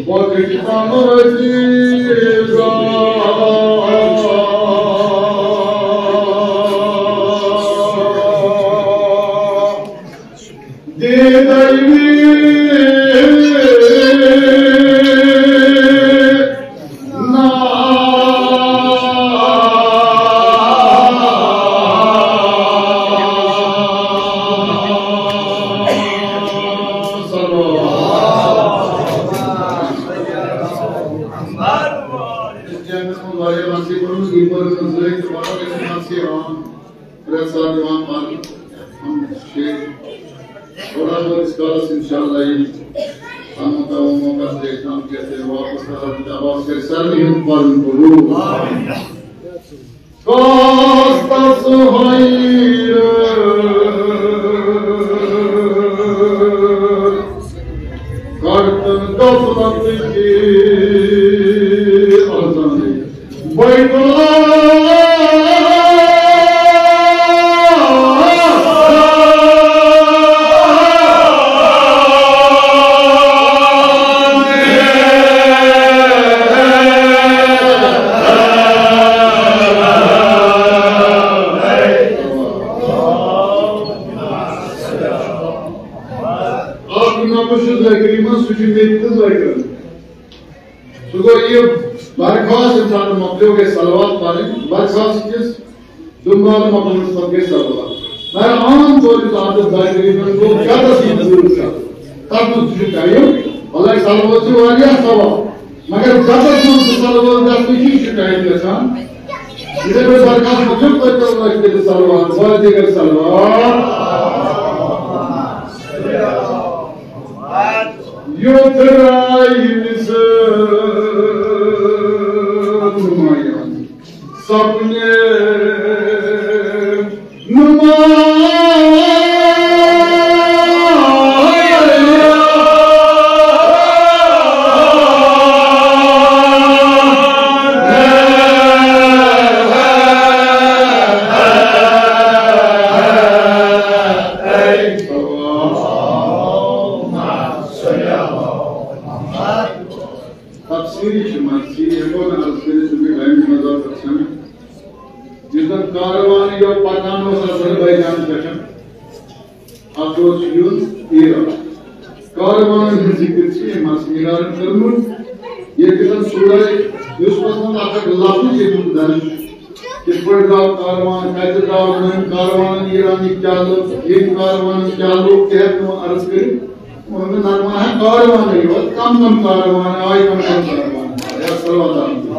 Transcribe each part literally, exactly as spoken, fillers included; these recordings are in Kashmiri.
وقت تم عزیزا دیدے نا۔ اس جنگس منٛز واریاہ لفظی پوٚرمُت، یِم پٔرۍ نہٕ زٕہٕے تہٕ پَتہٕ ٲسۍ لفظی عام پرٛٮ۪تھ ساتہٕ یِوان پَرنہٕ۔ ہم چھِ تھوڑا بہت اس کالس انشاءاللہ یِم پَنُن تھاوو موقع تہٕ أسۍ تام کیٛاہ تیٚلہِ واپس تہٕ حضرت عباس کَرِ سارنٕے ہُنٛد پَرُن قبوٗل۔ کاستس حیرت کڑتن غفلت کی اذان بیت اللہ۔ اکھ نقش چھُ ذٲکری منٛز، سُہ چھُ مےٚ تہِ تہٕ ذٲکرَن۔ سُہ گوٚو یہِ برخاست ییٚمہِ ساتہٕ مۄکلیو گژھِ صلوات پَرٕنۍ، برخاست کِس دُنبالہٕ مۄکلنَس پَتہٕ گژھِ صلوات۔ مگر عام طور یُس عادت ذٲکری منٛز گوٚو، جَتَس منٛز ضروٗرت چھُ آسان۔ تَتھ منٛز تہِ چھُ ٹایم، حالانکہِ صلوات چھِ واریاہ ثواب، مگر جَتَس منٛز تہِ صلوات گژھنٕچ چھُ ٹایم گژھان۔ یِتھَے پٲٹھۍ برخاست مۄکلیو، پَتہٕ کَرو أسۍ تیٚلہِ صلوات، واریاہ دیگر صلوات۔ یوٚت رایہِ نِث نُمایاں سپنے نُمایاں۔ تفصیٖلی چھِ مرثی، ہٮ۪کو نہٕ عرض کٔرِتھ، چونکہ ٹایمٕچ نظر چھَنہٕ۔ یُس زَن کاروان یور پَکان اوس آذربائیجان پٮ۪ٹھ، اَتھ اوس یُن ایران۔ کاروانَن ہُنٛد ذِکِر چھِ أمۍ مرثی نِگارَن کٔرمٕژ۔ ییٚتہِ زَن سورہ یوسفَس منٛز اَکھ اَکھ لفظ چھِ ییٚمیُک درج، کِتھ پٲٹھۍ درٛاو کاروان، کَتہِ درٛاو، نٔوۍ کاروانَن ایرانٕکۍ کیٛاہ لوٚگ، ییٚمہِ کاروانَن کیٛاہ لوٚگ، تہِ ہٮ۪کہٕ نہٕ وۄنۍ عرض کٔرِتھ۔ وۄنۍ نہٕ نرمن ہن کاروانٕے یوت، کم کم کاروان آے، کم کم کاروان آے۔ یا صلوات علی النبی۔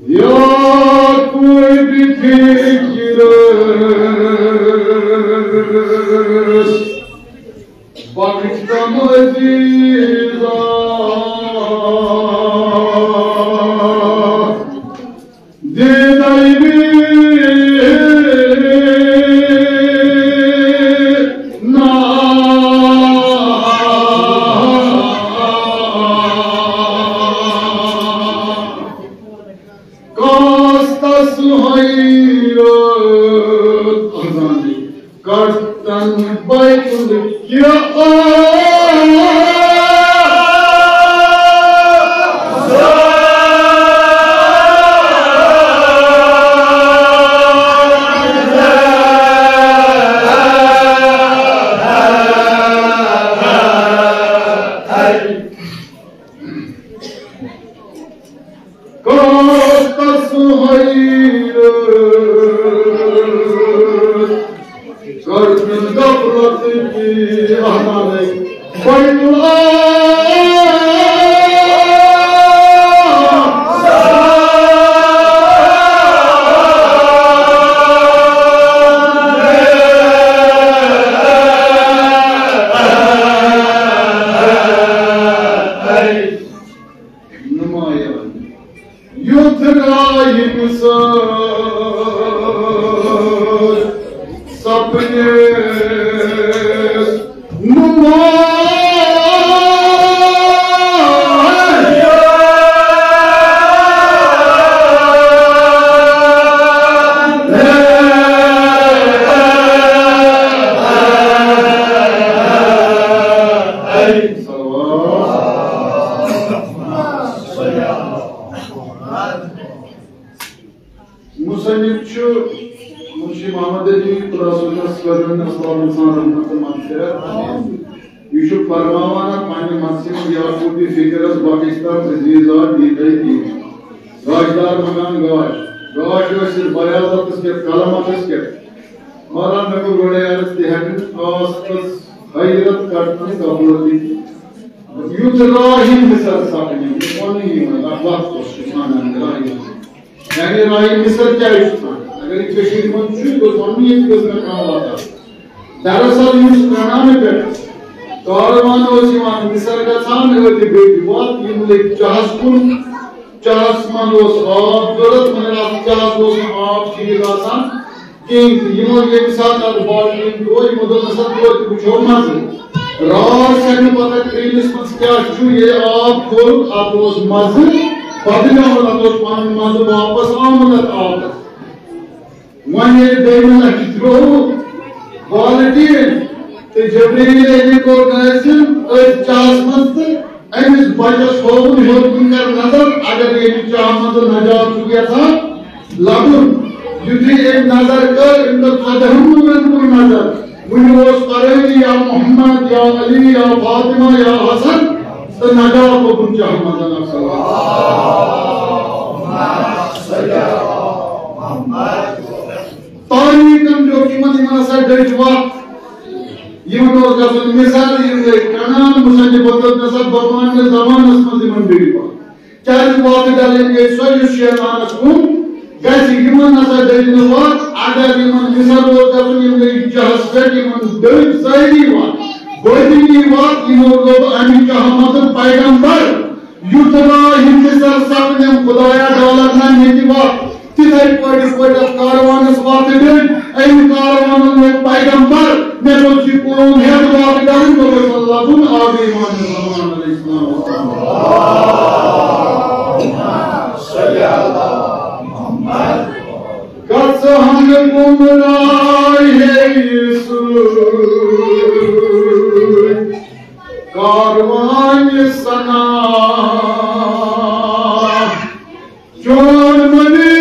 یا کوئی فکر بخشم عزیزا۔ دیدے نا۔ کاستس حیرت اذانٕے۔ کڑتن بیت الکیا۔ کاستس حیرت، کڑتن غفلت کی احمد بیت اللہ۔ نمایاں یوٚت رایہِ نِث سپنے نمایاں۔ خدا صٲبَس کٔرِن اَسہِ سارنٕے سان رحمت تہٕ مغفرت۔ یہِ چھُ فرماوان اَتھ پننہِ مقصد یعقوبی فکرس بخشتن عزیزا دیدے دی۔ گاشدار مکان گاش۔ گاش ٲسِتھ بیاض اَتھس کٮ۪تھ، قلم اَتھس کٮ۪تھ۔ مارا مےٚ کوٚر گۄڈَے عرض تہِ ہٮ۪کہٕ نہٕ آس تس حیرت کڑنہٕ قبول دِتھ۔ یُتھ راہہِ مِثل سپنہِ، یہِ وَنٕے یِوان، اَتھ وقتس چھُ وَنان راہہِ۔ یعنی راہہِ مِثل کیٛازِ چھُ تھاوُن؟ اگر یہِ کٔشیٖرِ منٛز چھُ، یہِ گوٚژھ وَنُن، ییٚتہِ گٔژھ نہٕ کانٛہہ وَتھ آسٕنۍ۔ دراصل یُس کَنانہٕ پٮ۪ٹھ کاروان اوس یِوان مِثل گژھان، أتھۍ بیٚیہِ وَتھ، یِم لٔگۍ چاہَس کُن۔ چاہَس منٛز اوس آب ضوٚرَتھ، مگر اَتھ چاہَس اوس نہٕ آب ٹھیٖک آسان کِہیٖنۍ تہِ۔ یِمو ییٚمہِ ساتہٕ اَتھ بالٹیٖن ترٛوو، یِمو دوٚپ، "نہ سا توتہِ وٕچھو مَزٕ۔" راتھ چھَنہٕ پَتہ کرٛیٖلِس منٛز کیٛاہ چھُ، ییٚلہِ آب کھوٚل، اَتھ اوس مَزٕ بدلیومُت، اَتھ اوس پَنُن مَزٕ واپَس آمُت اَتھ آبَس۔ وۄنۍ ییٚلہِ دوٚیمہِ لَٹہِ ترٛوو بالٹیٖن تہٕ جبریٖل أمِن کوٚر نٲزِل أتھۍ چاہَس منٛز تہٕ أمِس بَچَس ہووُن ہیوٚر کُن کر نظر، اگر ییٚمہِ چاہہٕ منٛز نجات چھُ یَژھان لَبُن۔ یُتھُے أمۍ نظر کٔر، أمۍ کٔر ژۄدہَن نوٗرَن کُن نظر۔ وُنہِ اوس پرٲنی یا محمد، یا علی، یا فاطمہ، یا حسن، تہٕ نجات لوٚبُن چاہہٕ منٛز۔ تاریخن لیوٚکھ یِمن، یِمن ہسا ڈٔج وَتھ۔ یِمن اوس گژھُن مِثال، یِم گٔے کَنان، مُصنِفَن دوٚپ، نہ سا، بہٕ وَنہٕ نہٕ زمانَس منٛز یِمن ڈٔج وَتھ۔ کیٛازِ وَتھ ڈلٕنۍ گٔے سۄ، یُس شیطانَس کُن گژھِ۔ یِمن نہ سا ڈٔج نہٕ وَتھ، اگر یِمن مِثال اوس گژھُن، یِم گٔے چاہَس پٮ۪ٹھ، یِمن ڈٔج ظٲہری وَتھ، باطنی وَتھ، یِمو لوٚب اَمہِ چاہہٕ منٛز پیغمبر۔ یُتھ راہہِ مِثل سپنم خدایا ڈالکھ نہ مےٚ تہِ وَتھ۔ تِتھَے پٲٹھۍ یِتھ پٲٹھۍ اَتھ کاروانَس وَتھ ڈٔج، أمۍ کاروانَن لوٚب پیغمبر، مےٚ دوٚپ یہِ قوم ہٮ۪تھ وَتھ ڈَلٕنۍ، مےٚ گوٚژھ لَبُن آبِ ایمان زمان علیہ السلام۔ گژھٕ ہم گمراہی سۭتۍ کاروانِ ثنا۔ چون منی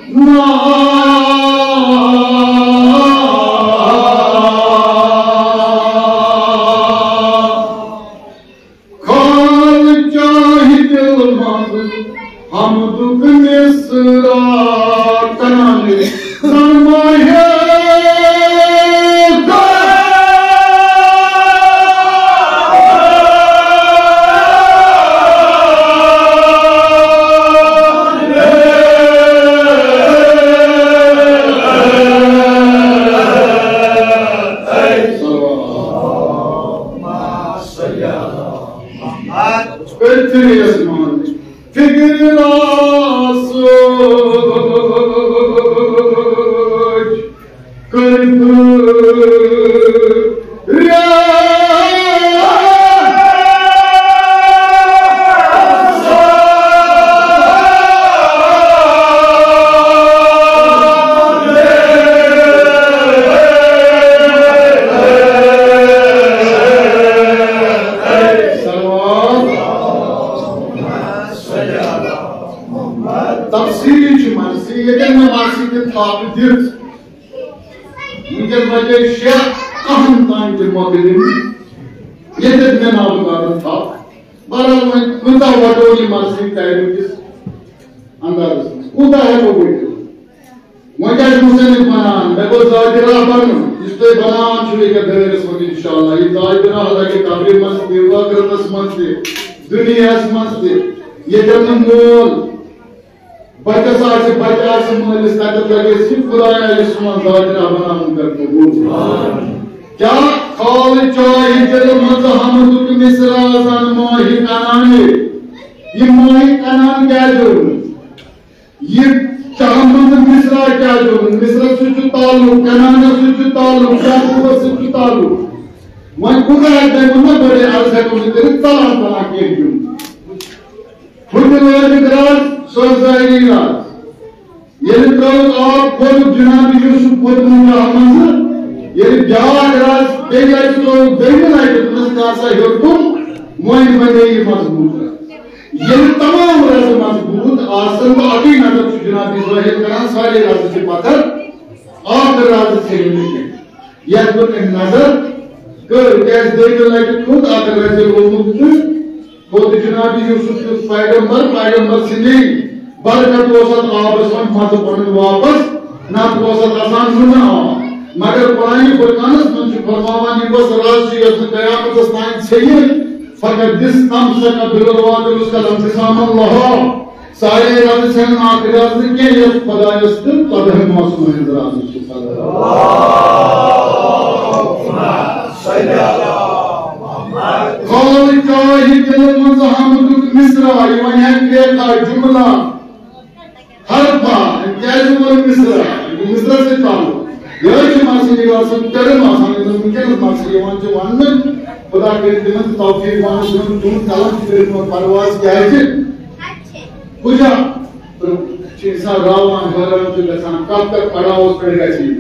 نا۔ کھال چاہہِ دِل منٛز حمدُک مصرع کنان۔ زن ماہے فکر آسوچ کٔرِتھ تفصیٖلی چھُ مرثی، ییٚتٮ۪ن مےٚ مرثی تہِ تھپھ دِژ۔ وٕنکٮ۪ن بجے شےٚ، کَہَن تام تہِ مۄکلہِ نہٕ۔ ییٚتٮ۪تھ مےٚ ناو کَرُن تھپھ۔ بہرحال، وۄنۍ کۭژاہ وَٹو یہِ مرثی ٹایمہٕ کِس اندازَس منٛز؟ کوٗتاہ ہٮ۪کو ؤٹِتھ؟ وۄنۍ کیٛاہ چھُ مُصنِف وَنان؟ مےٚ گوٚو ذاتِ راہ بَنُن۔ یُس تُہۍ بَناوان چھِو، یہِ کیٛاہ دٲیرَس منٛز، اِنشاءاللہ۔ یہِ ذاتِ راہ لَگہِ قبرِ منٛز تہِ، ٲخرَتَس منٛز تہِ، دُنیاہَس منٛز تہِ۔ ییٚتٮ۪ن نہٕ مول بَچَس آسہِ، بَچہٕ آسہِ مٲلِس، تَتٮ۪تھ لَگہِ اَسہِ یہِ خۄدایا، یہِ سون ذاتِ راہ بَناوُن کر قبوٗل۔ کیٛاہ کھال چاہہِ دِلہٕ منٛزٕ حمدُک مِصرع زَن ماہہِ کَنانہِ؟ یہِ ماہہِ کَنان کیٛازِ اوٚن؟ یہِ چاہَس منٛز مِصرع کیٛازِ اوٚن؟ مِصرَس سۭتۍ چھُ تعلق، کَنانَس سۭتۍ چھُ تعلق، یعقوٗبَس سۭتۍ چھُ تعلق۔ وۄنۍ کوٗتاہ آسہِ تۄہہِ ووٚنمُت، بٔڑے عرض ہٮ۪کو نہٕ کٔرِتھ، ژَلان ژَلان کینٛہہ دیُن۔ ہُتہِ لٲجِکھ راز، سۄ ٲس ظٲہری راز۔ ییٚلہِ ترٛٲوٕکھ آب، کھوٚتُکھ جناب یوسف کھوٚتُن چاہَس منٛز۔ ییٚلہِ بیٛاکھ راز بیٚیہِ لَٹہِ ترٛووُکھ، دوٚیمہِ لَٹہِ دوٚپنَس، "کر سا ہیوٚر کُن، وۄنۍ بَنے یہِ مضبوٗط راز۔" ییٚلہِ تمام رزٕ مضبوٗط آسن تہٕ اَکٕے نظر چھُ جناب ظٲہِر کران، سارے رزٕ چھِ پتھر، اکھ رز ژھیٚنہِ نہٕ کینٛہہ۔ یتھ پٮ۪ٹھ أمۍ نظر کٔر، کیازِ دوٚیمہِ لٹہِ کھوٚت اکھ رزِ لوٚبمُت تہٕ کھوٚت جناب یوسف یُس پیغمبر، پیغمبر سٕنٛدی برکت اوس اتھ آبس منٛز، مژٕ پنٕنۍ واپس، نتہٕ اوس اتھ آسان نوٗنہٕ آب۔ مگر قرآن فرقانس منٛز چھُ فرماوان، یہِ گوٚژھ رز چھُ یۄس نہٕ قیامتس تام ژھیٚیہِ، فقط دِس تم سکت بالوادل اس کا لم جسام اللہ۔ سارے رزٕ چھَنہٕ اکھ رز نہٕ کینٛہہ، یۄس خۄدایَس تہٕ قۄدرت معصوٗم ہٕنٛز رز چھِ۔ خالق چاہے دِلہٕ منٛز حمدُک مصرع، یہِ وَنہِ ہا کرٛیکھا، جملہ، حرفا، أمۍ کیٛازِ ووٚن مصرع؟ یہِ مصرع سۭتۍ تعلق۔ یِہوٚے چھُ مقصد، یہِ آسان ٹٔرٕم آسان، یُس زَن وٕنکیٚنَس مقصد یِوان چھُ وَننہٕ۔ خۄدا کٔرِنۍ تِمَن تہِ توفیٖق وَنُن، تِمَن تُہُنٛد قلم تہِ کٔرِنۍ تِمَن پرواز، کیٛازِ؟ کُجا؟ تہٕ چھِ اِنسان راوان، حٲران چھُ گژھان، کَتھ کَتھ پڑاوَس پٮ۪ٹھ گژھِ یہِ۔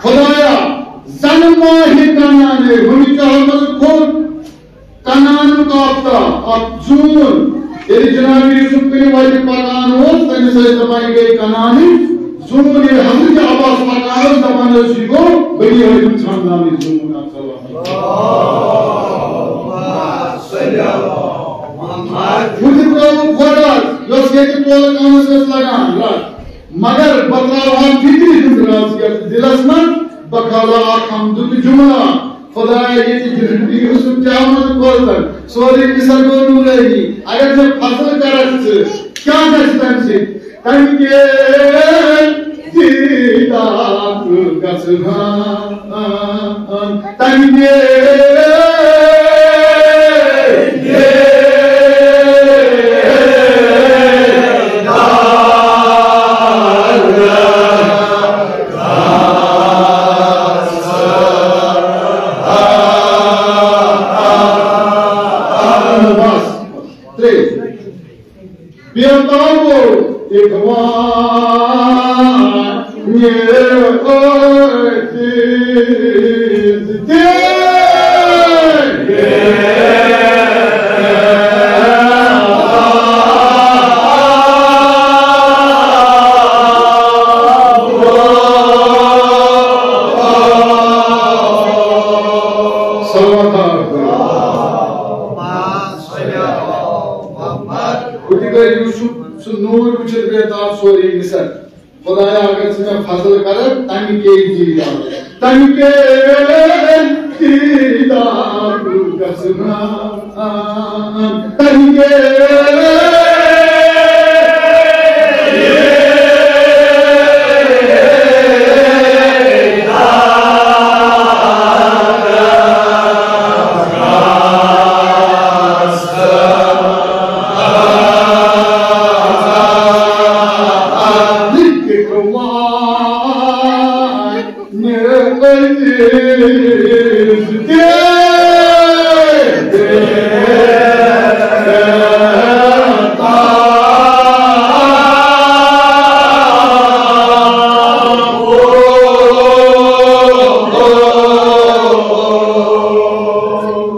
خۄدایا، زَنہٕ ماہہِ کنعانے، ہُمہِ چاہہِ منٛز کھوٚت کنعانُک آفتاب، اَکھ زوٗن۔ ییٚلہِ جناب یوسف کُنہِ وَتہِ پَکان اوس، تٔمِس ٲسۍ دَپان، یہِ گٔے کنعانٕچ زوٗن۔ ییٚلہِ حضرت عباس پَکان اوس، دَپان ٲسۍ، یہِ گوٚو بنی ہاشم خاندانٕچ زوٗن۔ بہٕ تہِ ترٛووُکھ کھۄڈ اَتھ، یۄس ییٚتہِ پولہٕ کانَس ٲس لَگان، رَٹھ۔ مگر بہٕ ترٛاوٕ ہا فِکرِ ہٕنٛز رَز یَتھ دِلَس منٛز، بہٕ کھالہٕ اَکھ حمدُک جُملہٕ۔ خۄدایا، ییٚتہِ جناب یوسف کیٛاہ وَنہٕ کھولتَن، سورُے مِثال گوٚو نوٗرٲنی۔ اگر ژٕ فضل کَرَکھ ژٕ، کیٛاہ گژھِ تَمہِ سۭتۍ؟ تَمہِ کے دیدار گژھٕ ہا۔ تَمہِ بس، ترٛےٚ۔ بے تاب و اخوان عزیز دے۔ صلوات۔ بہٕ تہِ گٔے یوسف سُہ نوٗر وٕچھِتھ بے تاب، سورُے مِثال۔ خۄدایا، اگر ژٕ مےٚ فضل کَرَکھ، تَمہِ کے دیدار، تَمہِ کے دیدار گژھٕ نا، تَمہِ کے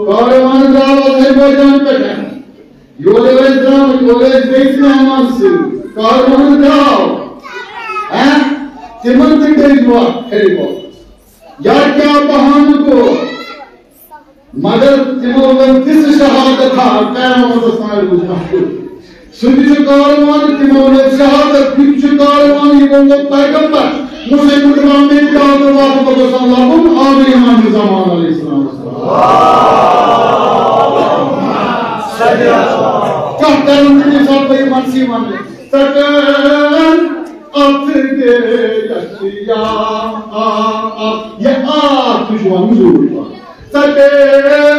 کاروان درٛاو اَتھَے بٲجان پٮ۪ٹھ۔ یورٕ ٲسۍ درٛامٕتۍ، یورٕ ٲسۍ بیٚیِس مہمان سۭتۍ۔ کاروان درٛاو۔ ہہ؟ تِمن تہِ گٔے وَتھ پھِرِ وَتھ۔ یا کیٛاہ بہانہٕ کوٚر؟ مگر تِمو لٔج تِژھ شہادت، ہا، قیامتس تام روٗز محفوٗظ۔ سُہ تہِ چھُ کاروان، تِمو لٔج شہادت، تِم چھِ کاروان، یِمو لوٚگ پیغمبر۔ مسلم امام نے کہا تو بات کو سن لگن آمین امام زمان علیہ السلام۔ کانٛہہ کرن تہِ تَمہِ ساتہٕ بہٕ یِمن سۭتۍ وَنہٕ، ژٕ کر اَتھ گٔیَس یا آ، آ، یہِ آ تہِ چھُ وَنُن ضروٗری پَہَن۔ ژٕ کر اَتھ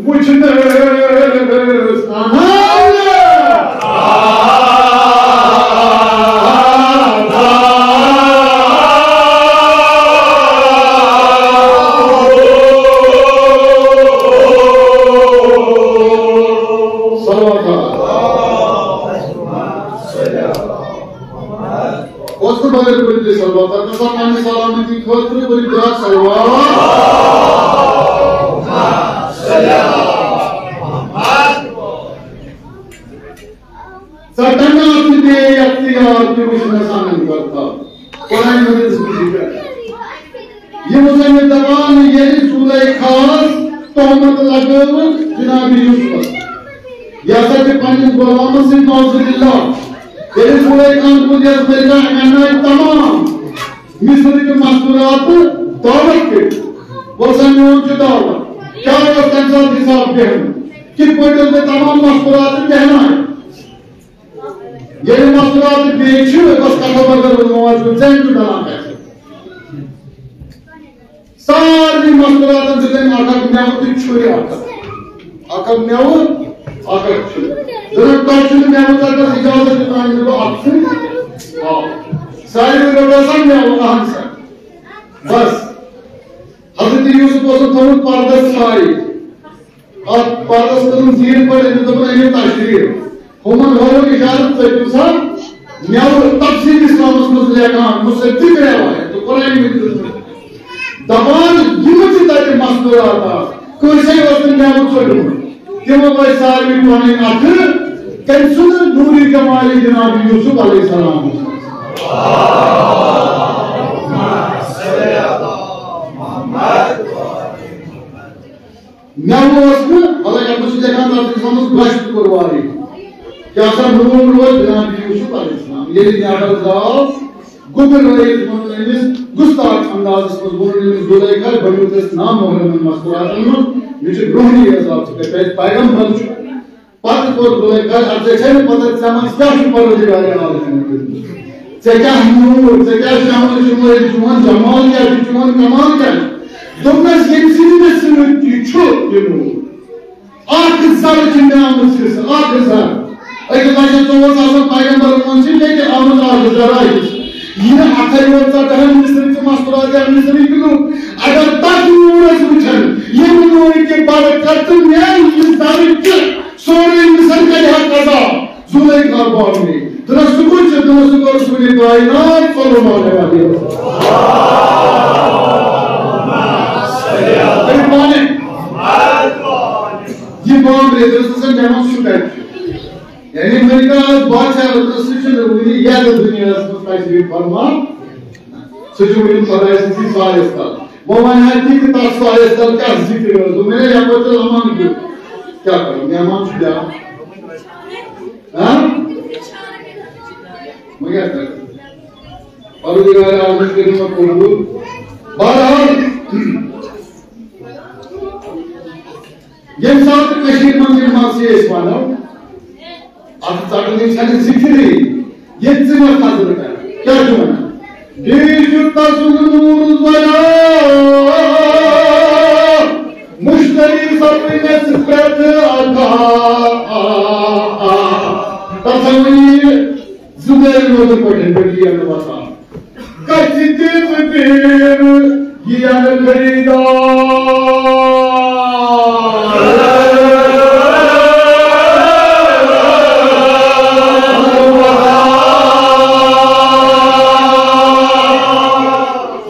وٕچھنَس اہل۔ پننہِ سلامتی خٲطرٕ ؤلِو بیٛاکھ صلوات۔ ژٹن اَتھ بیٚیہِ اختیار تہِ وٕچھنس انن کرتا۔ قرآن مجیدس منٛز چھُ یہِ مُصنِف دپان، ییٚلہِ زُلیخاہس تہمت لگٲوٕکھ جناب یوسفس، یہِ ہسا چھِ پننِس غلامس سۭتۍ معاذ باللہ، ییٚلہِ زُلیخاہن کوٚر یس ملکہ انعام تمام مصرٕکۍ مستورات دعوت کٔرِتھ۔ وۄنۍ زن میون چھُ دعوت، کیٛاہ اوس تَمہِ ساتہٕ حساب بیہنُک؟ کِتھ پٲٹھۍ اوس مےٚ تمام مستورات بیہناوٕنۍ؟ ییٚلہِ مستورات بیٚیہِ چھِ، بس کتھو بغٲر ووٚنمو آز، ژےٚ چھُ ڈلان کتہِ؟ سارنٕے مستوراتن دیُت أمۍ اکھ اکھ مٮ۪وٕ تہٕ چھُرِ اکھ اکھ۔ اکھ اکھ مٮ۪وٕ، اکھ اکھ چھُرِ۔ دوٚپُن، تۄہہِ چھُنہٕ مٮ۪وٕ ژٹنس اجازت دیُت، تانۍ دیُت اکھ چھُرِ۔ آ۔ ساروٕے رٔٹ آسان مٮ۪وٕ، اہن سا۔ بس۔ حضرت یوسف اوسُن تھوٚومُت پردس سارے۔ اتھ پردس کٔرٕن زیٖر پٲٹھۍ، أمِس دوٚپُن، أنِو تشریٖف۔ ہُمن ہٲوٕن اِشارٕ، ژٔٹِو سا مٮ۪وٕ۔ تفسیٖر اسلامس منٛز لیکھان، مُصدِق روایت تہٕ قرآن مجیدس منٛز۔ دپان، یِم چھِ تتہِ مستورات آسہٕ، کٲنٛسے اوس نہٕ مٮ۪وٕ ژوٚٹمُت۔ تِمو ٲسۍ ساروٕے پنٕنۍ اَتھٕ، کٔمۍ سُنٛد نوٗرِ جمالِ جناب یوسف علیہ السلام۔ مےٚ اوس نہٕ، مطلب، یَتھ منٛز چھُ لیکھان، تَتھ چھُ آسان گۄشتہٕ کوٚر وارٕے۔ کیٛاہ سا نوٗر روز جناب یوسف علیہ السلام۔ ییٚلہِ نٮ۪بر درٛاو، گوٚبُر رٲیِتھ ووٚن أمِس، گُستاخ اندازس منٛز ووٚن أمِس زُلیخا، بٔنِو تٔمِس نامحرمن مستوراتن منٛز، مےٚ چھُ برونٛہٕے عذاب، ژٕ کَتہِ پٮ۪ٹھ پیغمبر چھُ؟ پتہٕ کوٚر زُلیخا، اَدٕ ژےٚ چھےٚ نہٕ پتہ، ژےٚ منٛز کیٛاہ چھُ پروردگار عالمن کوٚرمُت؟ ژےٚ کیٛاہ نوٗر، ژےٚ کیٛاہ شمس چھُ، چون جمال کیٛاہ چھُ، چون کمال کیٛاہ چھُ؟ دوٚپنس، ییٚمہِ سۭتۍ مےٚ سۭتۍ یہِ چھُ، یہِ نوٗر۔ اکھ ذرٕ چھِ مےٚ آمٕژ حصہٕ، اکھ ذرٕ۔ أکِس لَچھَس ژۄوُہَس آسَن پیغمبرَن منٛز چھِ مےٚ تہِ آمٕژ اکھ ذرٕ حصہٕ۔ یہِ نہٕ اَتھَے یوت ژَٹان مِصرٕکۍ تہٕ مستوٗرات یا مِصرٕکۍ لُکھ۔ اگر تَتھ نوٗرَس وٕچھَن، ییٚمہِ نوٗرٕ کہِ برکت تہٕ مےٚ یہِ ذرٕ تہِ سورُے مِصر کَرِ ہا قضا۔ زُلیخا بانوِ۔ دَپان سُہ کُس چھُ؟ دَپان سُہ گوٚو رسول کائنات صلی اللہ علیہ وسلم۔ أمۍ پانہٕ یہِ بانوِ، دَپان سُہ کَتہِ چھُ؟ یعنی ملکہ آز بادشاہ، دَپان سُہ چھُنہٕ وُنہِ یَتھ دُنیاہَس منٛز تشریف فرما۔ سُہ چھُ وُنہِ خۄداے سٕنٛدِس سایَس تَل۔ وۄنۍ وَنہِ ہا تہِ کہِ تَتھ سایَس تَل کیٛاہ ذِکر ٲس؟ دوٚپُن، ہے، یَپٲرۍ چھُ اَمان کیُتھ۔ کیٛاہ کَرو؟ مہمان چھُ بیٛاکھ۔ ہاں؟ وۄنۍ کیٛاہ کَرو؟ پروردگار عالمَس کٔرِو وۄنۍ قبوٗل۔ بہرحال، ییٚمہِ ساتہٕ کٔشیٖرِ منٛز یِم حادثہٕ أسۍ وَنو، اَتھ ژَٹنٕچ چھَنہٕ ذِکرٕے، ییٚتہِ ژٕ مےٚ فضل کَر۔ کیٛاہ چھُ وَنان؟ بیٚیہِ چھُ تَسُنٛد نوٗر زولا، مُشتری سَپٕنِس پرٛٮ۪تھ اَکھا۔ تَتھ سَمجھ یہِ زُبیر نوٗرٕ پٲٹھۍ بٔڑۍ یِن وَسان۔ گژھِ تہِ ژٕ پیر یِیَن خریٖدار۔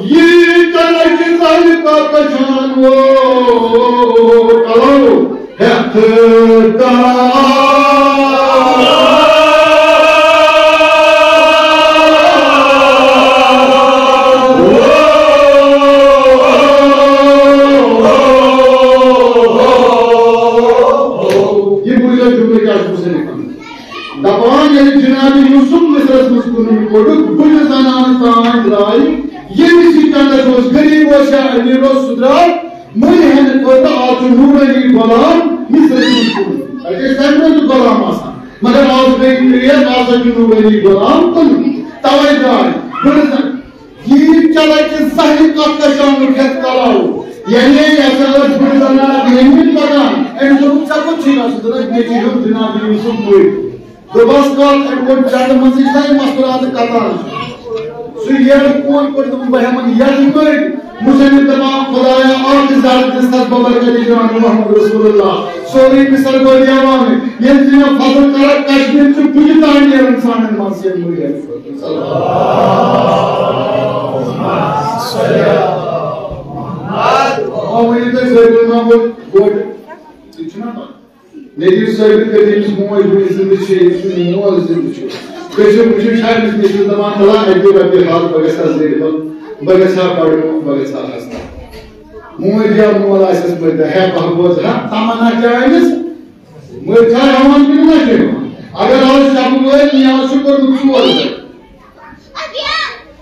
یی کَرَکھ زَنہِ تَتھ پَہچان وول کَلَو۔ ہٮ۪تھ دار۔ یہِ بوٗزِو جملہٕ کیٛاہ چھُ مُصنِفَن دَپان، ییٚلہِ جناب یوسف مصرس منٛز کُنُن کوٚڑُکھ، بٕڈٕ زنانہٕ تام درٛاے، ییٚمِس یہِ چندس اوس، غریب اوس یا امیر اوس، سُہ درٛاو۔ مٔلۍ ہٮ۪نہٕ خٲطرٕ آز چھُ نوٗرٲنی غلام مِصرَس منٛز کُنُن۔ اَتہِ ٲسۍ تَمہِ برٛونٛہہ تہِ غلام آسان، مگر آز گٔے کرٛیک، آز چھُ نوٗرٲنی غلام کُنُن۔ تَوَے درٛاے بٕڈٕ زَن-، یہِ چلے کہِ زَہرِ کَتھ کَشانُک ہٮ۪تھ کَلاوُ۔ یعنی یہِ ہسا ٲس بٕڈٕ زَنان اَکھ ییٚمہِ وِزِ پَکان، أمِس دوٚپُکھ، "ژےٚ کوٚت چھُے گژھُن؟" دوٚپُن، "مےٚ چھُ ہیوٚن جناب یوٗسُف مٔرۍ۔" دوٚپمَس، "کَتھ أمۍ کوٚر چَنٛدٕ منٛزٕے چھِنہ یِم مَستوٗراتہٕ کَتان؟" سُہ ییٚلہِ کوٗر کوٚر، دوٚپُن، "بہٕ ہٮ۪مَن یَتھ مٔرۍ۔" مُصنِف دَپان، "خۄدایا، اَکھ زَر دِژ تَس بَبَرکَتِ جان محمد رسول اللہ۔ سورُے مِصر گوٚو دیوانہٕ۔ ییٚلہِ ژٕ مےٚ فضل کَرَکھ، کشمیٖر چھُ کُنہِ تام نیران سانٮ۪ن منٛز یِم مٔرۍ۔" آ، ؤنِو تُہۍ زٲہِد محمد گوٚٹ، تِم چھِنہ پَتہ؟ نبی صٲب کٔرۍ أمِس موج، بہٕ زِندٕ چھِ، أمِس چھُ مول زِندٕ چھُ۔ تُہۍ چھِو وٕچھِو، چھا أمِس نیٚچوِس دَپان، "بَلا اَکہِ دۄہ رۄپیہِ حال، بہٕ گژھٕ ہا زیٖرِ بل، بہٕ گژھٕ ہا پَرُن، بہٕ گژھٕ ہا ہَسپَتال۔" موج یا مول آسٮ۪س پٔتۍ، ہے بہٕ بوزٕ ہا تَمنا کیٛاہ أمِس؟ مٔرۍ چھا ہٮ۪وان کِنہٕ نہ چھِ ہٮ۪وان؟ اگر آز شبہٕ وٲلۍ نیاز چھُ کوٚرمُت ژور لَٹہِ،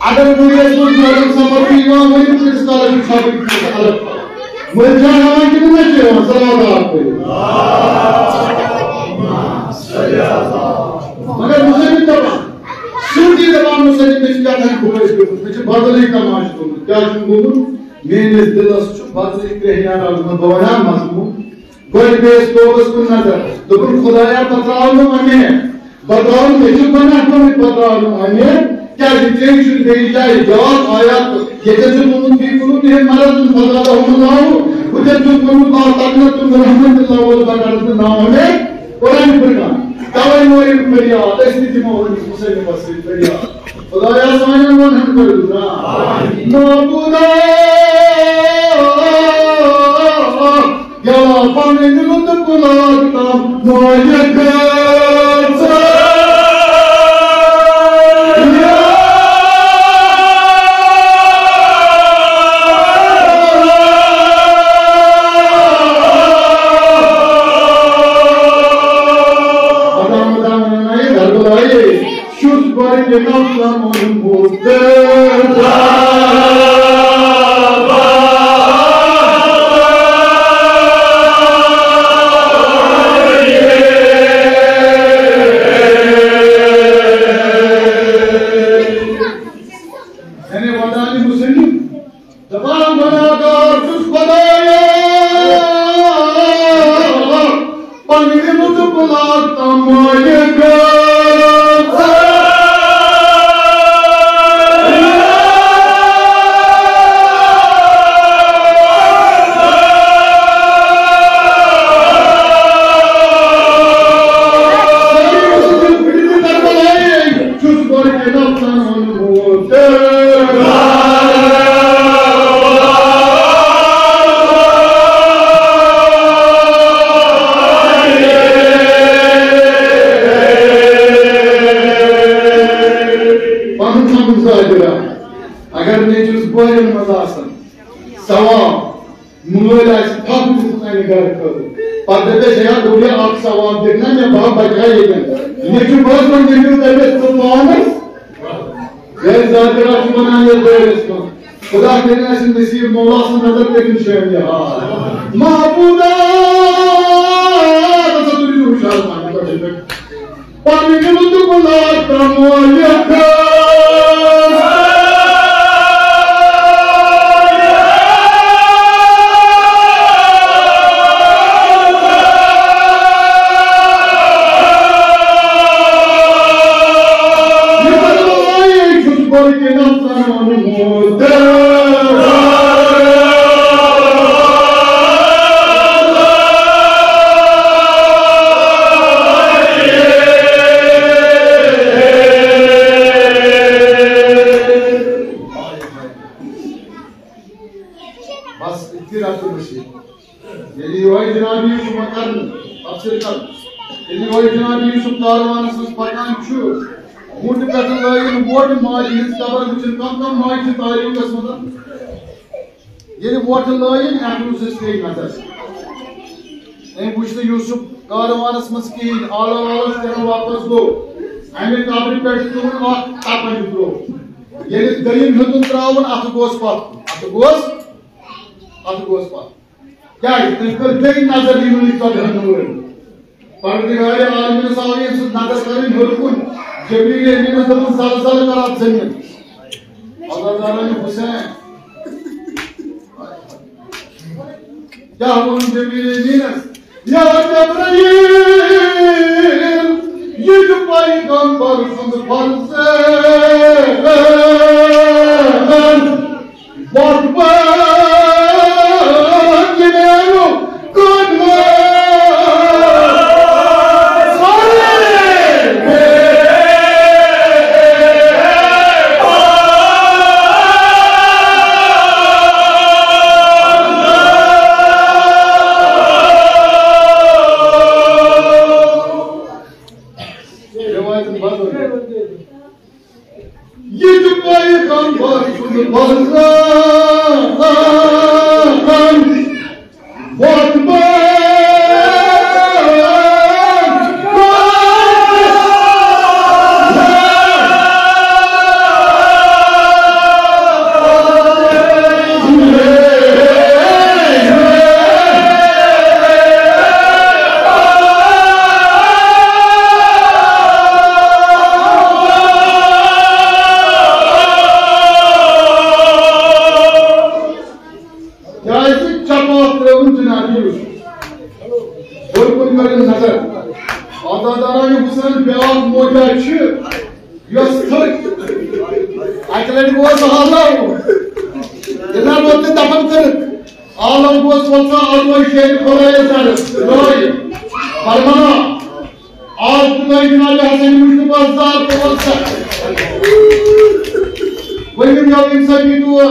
اگر ؤریَس منٛز مُحرم سفر چھُ یِوان، ؤنِو کۭتِس کالَس چھُ شبٕکۍ پونٛسہٕ الگ تھاوان؟ مٔرۍ چھا ہٮ۪وان کِنہٕ نہ چھِ ہٮ۪وان؟ صلوات آباد پٔرِو۔ مگر مُصنِف دَپان، سیوٚدُے دَپان مُصنِف، مےٚ چھِ کیٛاہ تام خۄش گوٚمُت، مےٚ چھُ بدلٕے تماشہٕ گوٚمُت۔ کیٛاہ چھُم گوٚمُت؟ میٛٲنِس دِلَس چھُ بدلٕے کرٛیٚہنیٛار آمُت، بہٕ وَنہٕ ہا مضموٗن۔ گۄڈٕ پیٚیَس توبَس کُن نظر۔ دوٚپُن، "خۄدایا، بہٕ ترٛاوٕ نہٕ اُمید۔ بہٕ ترٛاوٕ نہٕ، مےٚ چھُ گۄناہ گوٚمُت، بہٕ ترٛاوٕ نہٕ اُمید۔ کیٛازِ ژےٚ چھُنہٕ بیٚیہِ جایہِ یاد آیات، ییٚتٮ۪ن چھُ ووٚنمُت، فی قلوبہم مرض فزادہم اللہ، ہُتٮ۪ن چھُ ووٚنمُت، لا تقنطوا من رحمة اللہ، وَلہٕ بہٕ کَرٕ نہٕ نا اُمید۔" قرآن فرقان۔ تَوَے مٲرِو فریاد، أسۍ تہِ دِمو أمِس مُصنِفَس سۭتۍ فریاد۔ خدایا سانٮ۪ن وَنہَن کٔرِو نا۔ معبودا، یا پنٕنۍ لطف لاگتام مٲلِک۔ چھُس بہٕ یہِ نفسَن ہُنٛد مُختار۔ یعنی ودانِ مُسلِم۔ دپان گناہگار چھُس خدایا، پننہِ لطف لاگتام مٲلِک۔ چھُس گۄڈٕ کہِ نفسن ہُنٛد موت۔ پنُن سمجھ ظٲہِر۔ اگر نیٚچوِس بٲیَن منٛز آسن ثواب، مٲلۍ آسہِ پھکھ دِتھ اَمہِ گرٕ خٲطرٕ۔ پتہٕ دَپٮ۪س، "ہے، دوٚپُے اکھ ثواب دِکھ نا مےٚ، بہٕ بچہٕ ہا ییٚتٮ۪ن۔" یہِ چھُ باسان، دٔپِو دَپٮ۪س، "ژٕ پانَس؟" ییٚلہِ ذاکرہ چھُ وَنان یَتھ دٲیرَس منٛز، خدا کٔرِنۍ اَسہِ نصیٖب، مولا سٕنٛز نظر کٔرِنۍ شٲمِل حال۔ معبودا، ہسا تُلِو ہُشار پانہٕ پٮ۪ٹھ۔ پنٕنۍ لطف لاگتام مٲلِک۔ یہِ بلایہِ چھُس بہٕ وٕنکیٚنَس زانان موت۔ بس، اتنی رات کو بچی۔ ییٚلہِ یِہوٚے جناب یوٗسف کرنہٕ، تفسیٖر کرنہٕ۔ ییٚلہِ یِہوٚے جناب یوٗسف کاروانس منٛز پکان چھُ، وُٹہٕ پٮ۪ٹھٕ لٲگِن ووٹہٕ ماجہِ ہٕنٛز قبر وٕچھِن، کم کم ماجہِ چھِ تٲریٖخس منٛز۔ ییٚلہِ وۄٹہٕ لٲیِن، اَمہِ روٗزِس پیٚیہِ نظر۔ أمۍ وٕچھ نہٕ یوٗسُف کاروانَس منٛز کِہیٖنۍ، آلو آلو چھُ کران واپس گوٚو۔ اَمہِ قبرِ پٮ۪ٹھ تُلُن اَکھ تَپَنٛج ترٛوو۔ ییٚلہِ دوٚیِم ہیوٚتُن ترٛاوُن، اَتھٕ گوس پَتھ کُن، اَتھٕ گوس، اَتھٕ گوس پَتھ۔ کیٛازِ؟ تٔمۍ کٔر بیٚیہِ نظر یِمنٕے ژۄدہَن نوٗرَن۔ پروردگار عالمینس آو ییٚمہِ سۭتۍ نظر کرٕنۍ ہیوٚر کُن۔ جبریل امیٖنس دوٚپُن، "زلزلہٕ کر اتھ زٔمیٖنس۔" اللہ تعالیٰ ہن حسین۔ کیٛاہ ووٚن جبریل امیٖنس؟ یا جبرائیل، یہِ چھُ پیغمبر سُنٛد فرض۔ وۄتھ پٲٹھۍ میٛانیو قۄدمو۔ جناب یوسف۔ ہیوٚر کُن کٔرِو نظر۔ عطا دارانِ حسین بیٛاکھ موجہ چھِ، یۄس تھٔج۔ اَکہِ لَٹہِ گوس عالم۔ یہِ نہ روٗد نہٕ دفن کٔرِتھ۔ عالم گوس وۄتھان، آز وۄنۍ شیرِ خۄدایَس درس۔ رٲے۔ فرمانا۔ آز تہِ گٔے جناب حسن مجتبیٰ زار تہٕ وَلسَر۔ ؤنِو مےٚ ییٚمہِ ساتہٕ یہِ دور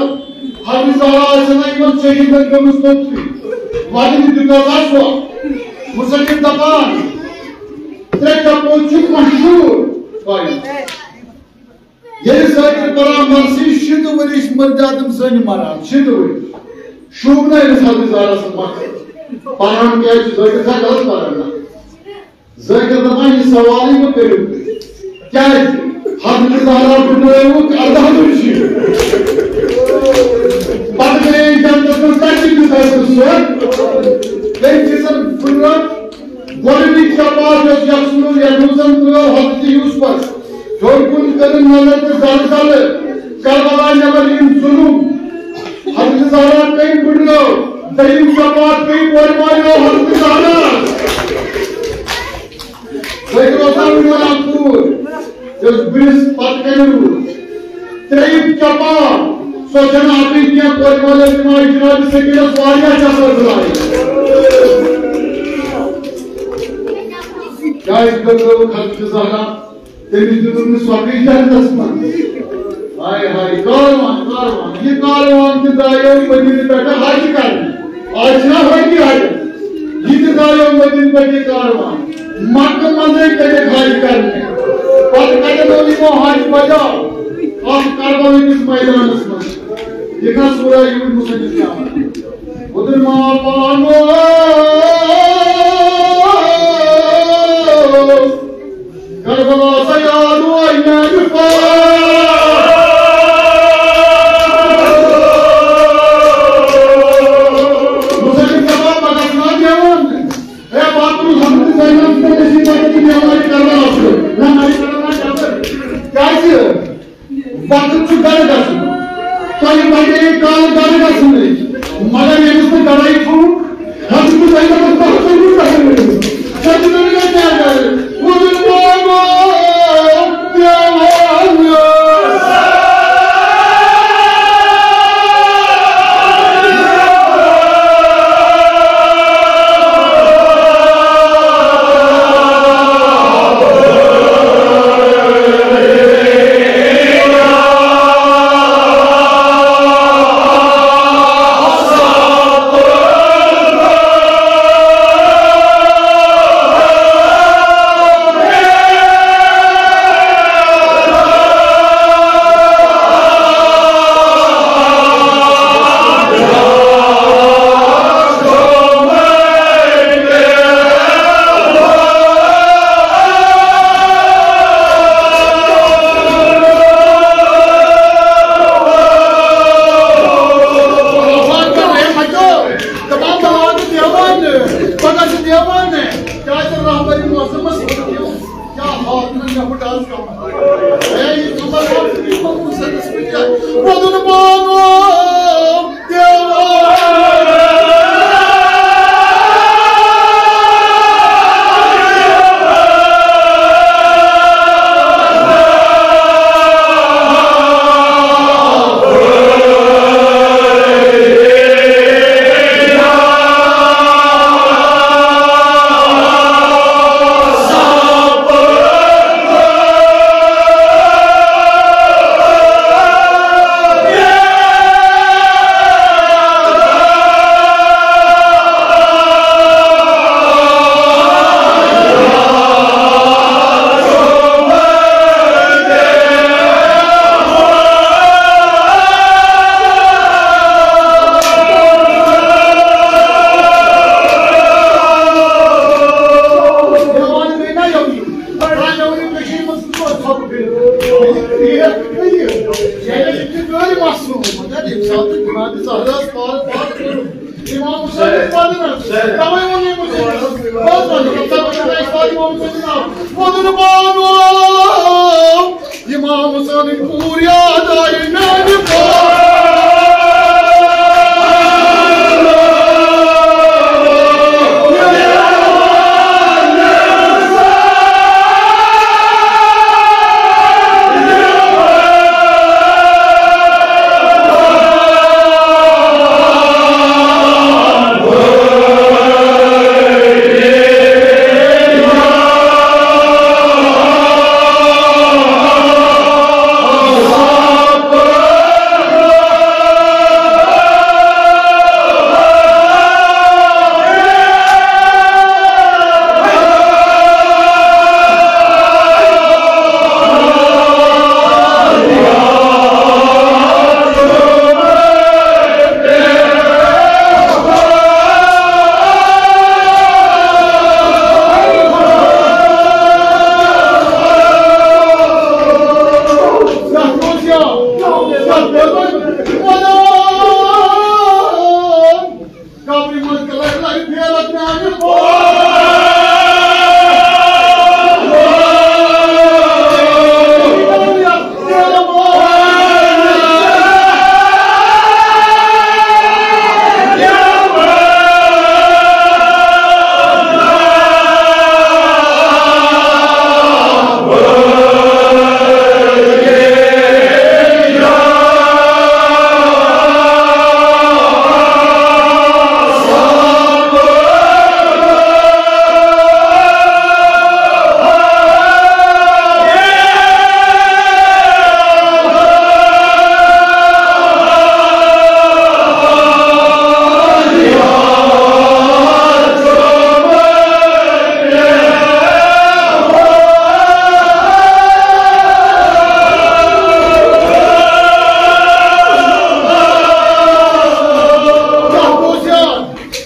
حضرت زہرا آسہِ نہ یِمن شہیٖدن گٔمٕژ توٚتُے۔ وَنہِ دیُت حظ آسو۔ مُصنِف دَپان، ترٛےٚ چپو چھِ مشہوٗر تۄہہِ۔ ییٚلہِ ذٲکِر پران مرثی شیٖتھ ؤرِش مٔرۍ آدم زٔنۍ مران، شیٖتھ ؤرِش۔ شوٗبنٲوِس حضرت زہرا سُنٛد مقصد۔ پران کیٛازِ چھُ ذٲکِر چھا غلط پران؟ نہ۔ ذٲکِر دَپان، یہِ سوالٕے مہٕ کٔرِو تُہۍ۔ کیٛازِ؟ حضرت زہرا بٕڈرٲوٕکھ اَرداہ ؤرِش۔ پتہٕ گٔیے جنتس منٛز تَتہِ تہِ فٲصلہٕ سُہ۔ تٔمۍ دِژٕن بٕڈرٲو گۄڈٕنِچ شفاعت یۄس یَکھ سُنٛد یَتھ منٛز ترٛٲو حضرت یوسفس۔ ہیوٚر کُن کٔرٕن نظر تہٕ زلزلہٕ کربلا نٮ۪بر یِم ظُلُم۔ حضرت زہرا کٔمۍ بٕڈرٲو؟ دوٚیِم شفاعت کٔمۍ کورِ مالیو؟ حضرت زہرا۔ تُہۍ تہِ اوسا وٕنہِ وَنان کوٗر، یۄس بٕڈِس پَتہٕ کَنہِ روٗز۔ ترٛیٚیِم چپا، سۄ چھَنہٕ اَپٕز کینٛہہ، کورِ مٲلِس دِوان جناب سکیٖنَس واریاہ چکر بُلایہِ۔ کیٛازِ بٕڈرٲوٕکھ حضرت زہرا؟ تٔمِس دیُتُکھ نہٕ سۄکھٕے جنتَس منٛز۔ ہاے ہاے، کاروان، کاروان، یہِ کاروان تہِ درٛایو مدیٖنہٕ پٮ۪ٹھٕ حج کرنہِ۔ آز چھِنہ حٲجی حج؟ یہِ تہِ درٛایو مدیٖنہٕ پٮ۪ٹھ یہِ کاروان۔ مکہٕ منٛزٕے کٔرِکھ حج کرنہِ۔ پتہٕ کتٮ۪ن اوٚن یِمو حج بجاو؟ اتھ کربلہٕ کِس میدانس منٛز۔ یہِ کتھ سورہ یوٗنس منٛز چھِ آمٕژ؟ وۄدُن ما پانو کربلا سیارو میانہِ پاس۔ مُسلِم دَپان، بہٕ گژھٕ نا دیوان۔ اے، پتہٕ روٗز حضرت زینب سٕنٛدِ نصیٖب پٮ۪ٹھ تہِ دیوان کربلا سُنٛد۔ نہ، نہ، یہِ کربلا کیٛاہ کَرِ؟ کیٛازِ؟ وقت چھُ گرٕ گژھُن۔ تۄہہِ پَزِ کالہٕ گرٕ گژھُن۔ مگر ییٚمِس نہٕ گرے چھُ، حضرت زینبَس پَتہٕ چھُ گژھُن۔ سجدٕ نہٕ کیٛاہ گرٕ؟ وۄنۍ گوٚو دیوان۔ دَپان، بہٕ آس نہٕ دیوان، بہٕ گژھٕ دیوان۔ کیٛازِ رہبرِ معظمس ووٚن تٔمۍ، کیٛاہ ہاو نہٕ مےٚ پھُٹ آز کانٛہہ؟ ہے، یہِ خبر اوس نہٕ یِمن مسلس کُنہِ جایہِ۔ ووٚنُن بانو دیوان۔ امام حسین پنن۔ توے ووٚن یِمو۔ بہٕ حظ وَنہٕ، دَپان چھُ اَسہِ پَتہٕ یِمو ووٚنمُت۔ ووٚنُن بانو، امام حسین پوٗرٕ یاد آیہِ میانہِ پاس۔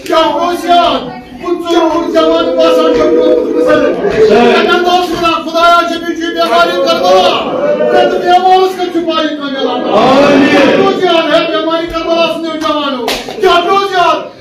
کیٛاہ اوس یاد؟ پٕنٛژٕہ وُہُر جوان باسان چھُ میون بُزرگ۔ کَتٮ۪ن اوس وَنان، خۄدایا، چھِ مےٚ چھُ بیمارِ کربلا۔ پرٛٮ۪تھ بیمارَس کَتہِ چھُ پَیی کانٛہہ میلان؟ آمین۔ کیٛاہ پیوٚو یاد؟ ہے، بیمارِ کربلاہَس نِیو جوانو۔ کیٛاہ پیوٚو یاد؟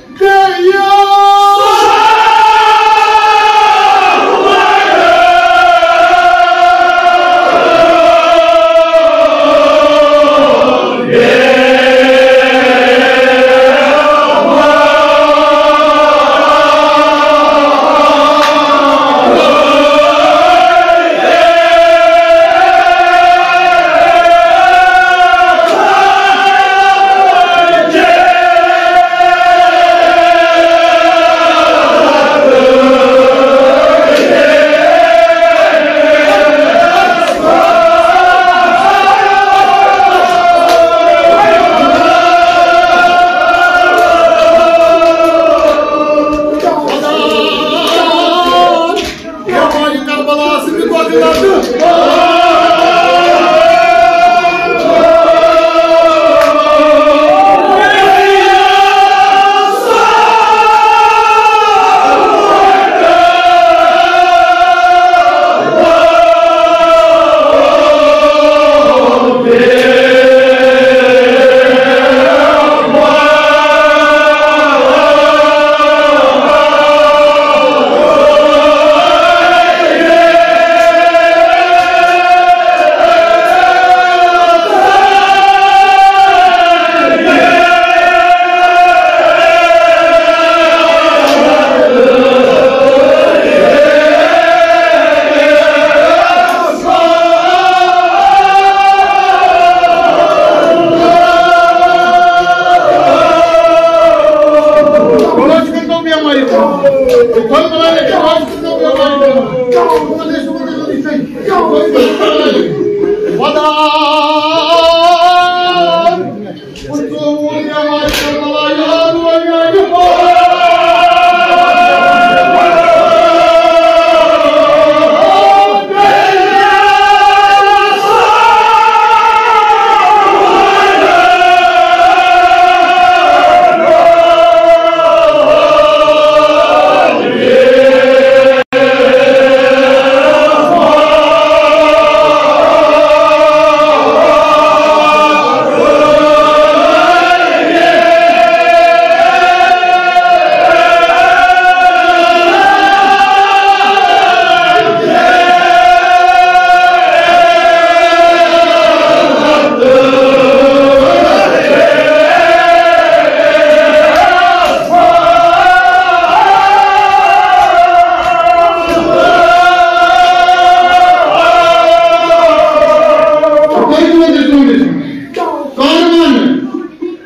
کاروان،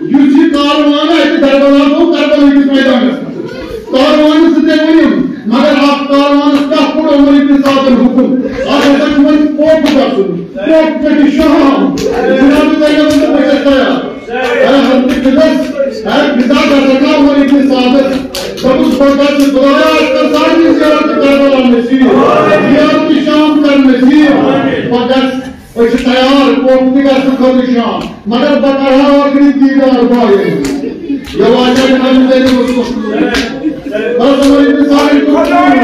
یُس یہِ کاروان اَتہِ دربدر گوٚو کربلا کِس میدانس منٛز۔ کاروانس سۭتۍ ؤنِو، مگر اَتھ کاروانس کیٛاہ کوٚر عمر ابن سعدن حُکُم؟ اَتھ ہسا چھُ وۄنۍ کوفہٕ گژھُن۔ کوفہٕ پٮ۪ٹھ شام۔ جناب زینب دوٚپ، بہٕ چھَس تیار۔ اے حضرت قدس، اے فدا گژھکھ نا عمر ابن سعدس۔ دوٚپُس، بہٕ گژھٕ، خدایا، اَسہِ کر سارنٕے زیارت کربلا نصیب۔ زیارت شام کر نصیب۔ بہٕ گژھٕ۔ أسۍ چھِ تیار، کوفہٕ تہِ گژھنہٕ خٲطرٕ شام، مگر بہٕ کرٕ ہا ٲخری دیٖدار بایَن۔ یہِ واتہِ جناب زینب رسول۔ بس عمر ابن سعد کو بدار۔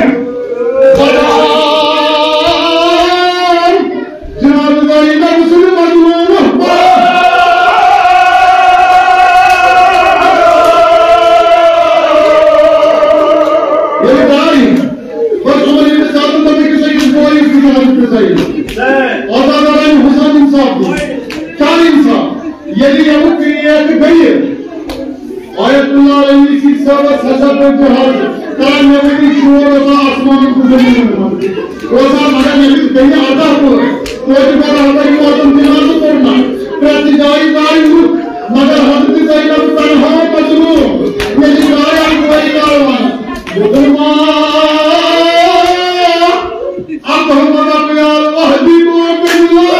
جناب زینب رسول مجنون۔ عزادارن حسن انصاف دِیِو۔ کیٛاہ انصاف؟ ییٚلہِ یِم کرٛیک گٔیہِ، آیت اللہ علی شیخ صٲبس ہسا پیوٚو جہاز کران، مےٚ ؤنِو شور اوسا آسمانُک تہٕ زٔمیٖنُک؟ اوسا؟ مگر ییٚلہِ بیٚیہِ عطا کوٚر، توتہِ کوٚر عطا یہِ وطن تہِ نازُک کوٚر نہ۔ پرٛٮ۪تھ جایہِ درٛاے لُکھ، مگر حضرت زینب تنہا مظلوم۔ ییٚلہِ درٛاے اکھ بٲے کاروان، مسلمان، اب ہم اپنے آپ وحدی کو باللہ۔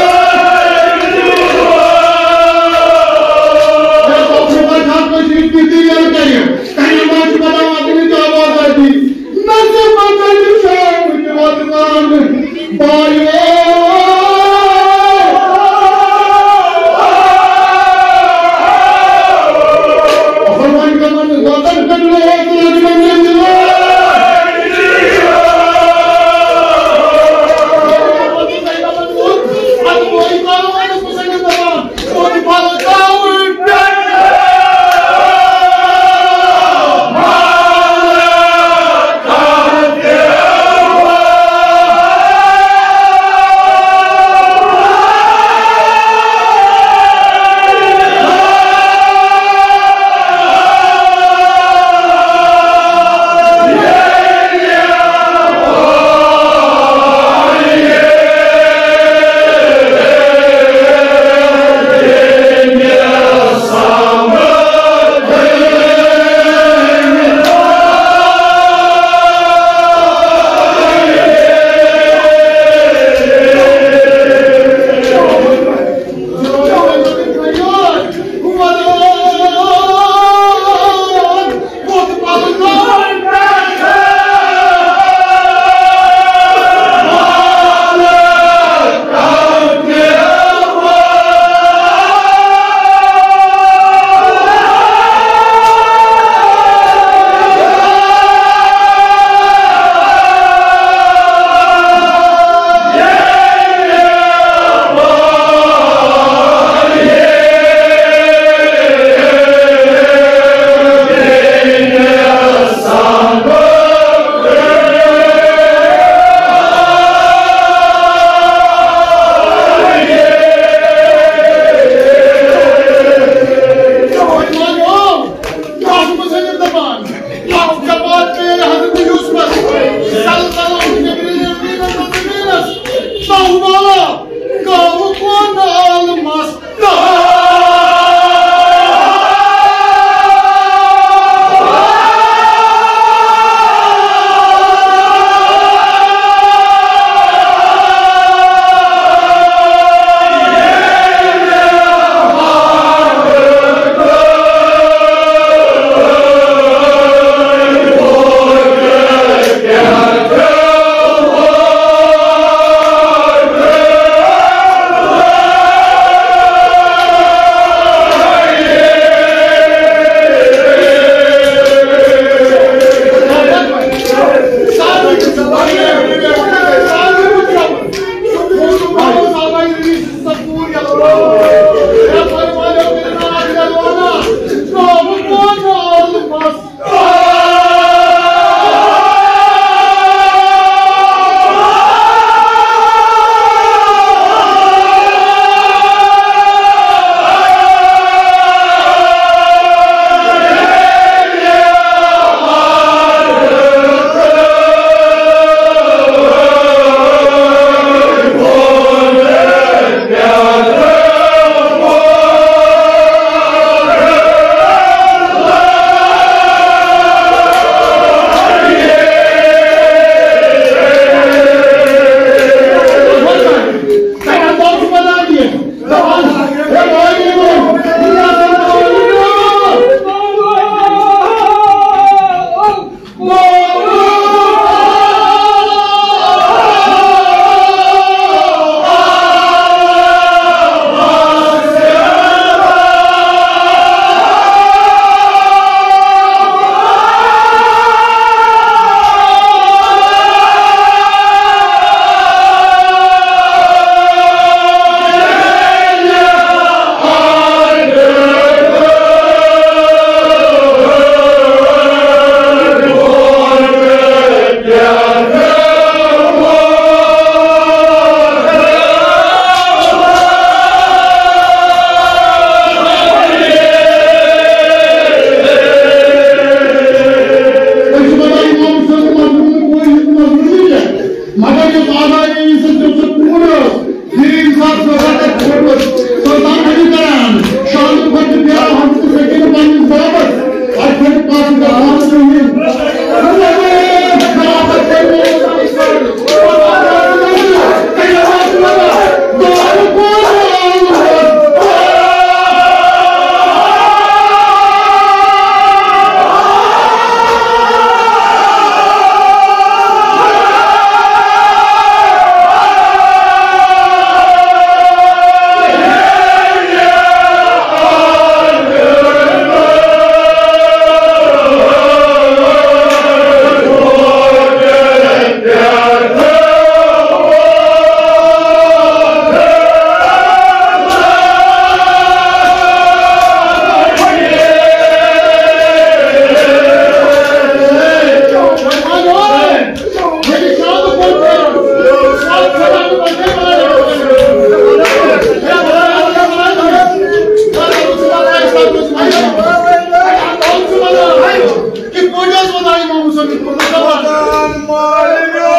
خدان مالنیو،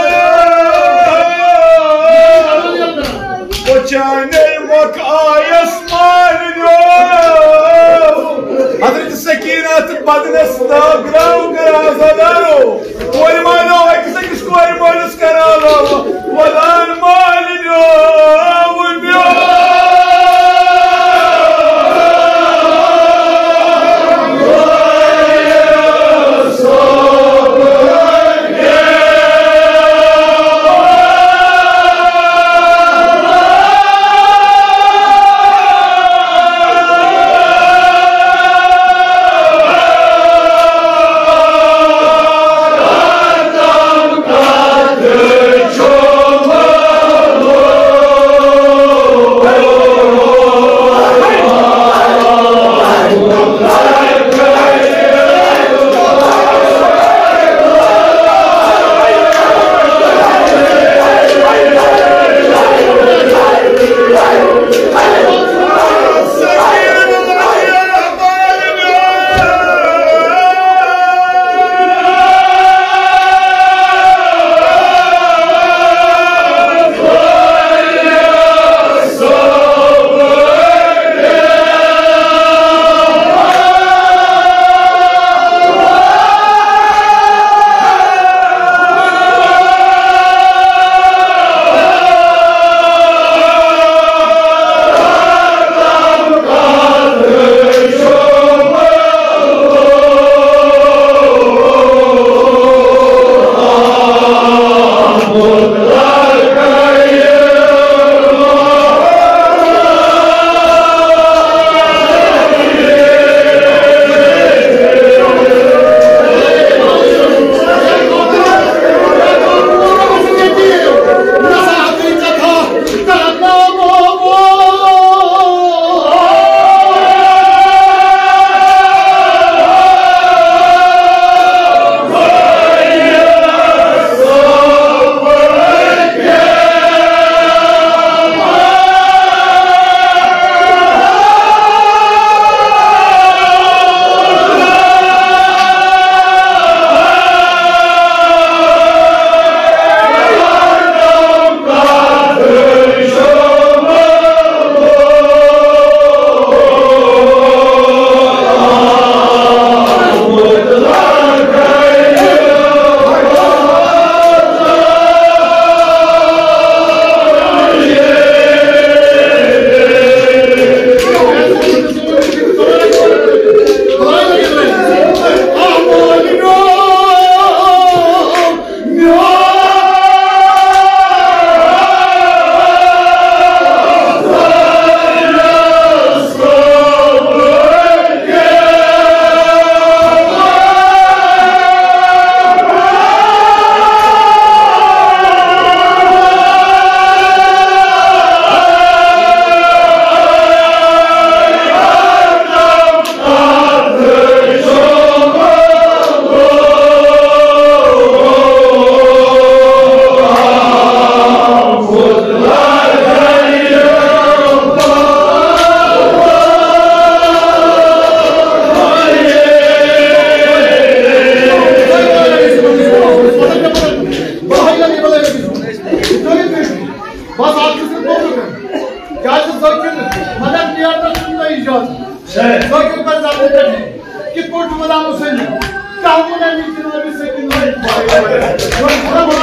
بچانے مک آیس مالنیو۔ حضرت سکینہ تہٕ بدنس تاب گراو گرا زدارو۔ کورِ مالو أکِس أکِس کورِ مٲلِس کران علاوٕ ودان مالنیو۔ بس اکھ چیٖز چھُ کوٚرمُت۔ کیٛازِ ذٲکِر مگر نیرنس چھُنہٕ تۄہہِ اِجازت۔ صحیح۔ ذٲکِر پَزِ زبٲنۍ پٮ۪ٹھ ہیٚنۍ۔ کِتھ پٲٹھۍ چھُ وَنان مُصنِف؟ کانٛہہ وَنان یہِ جِنابِ سٔکِن لٲگۍ۔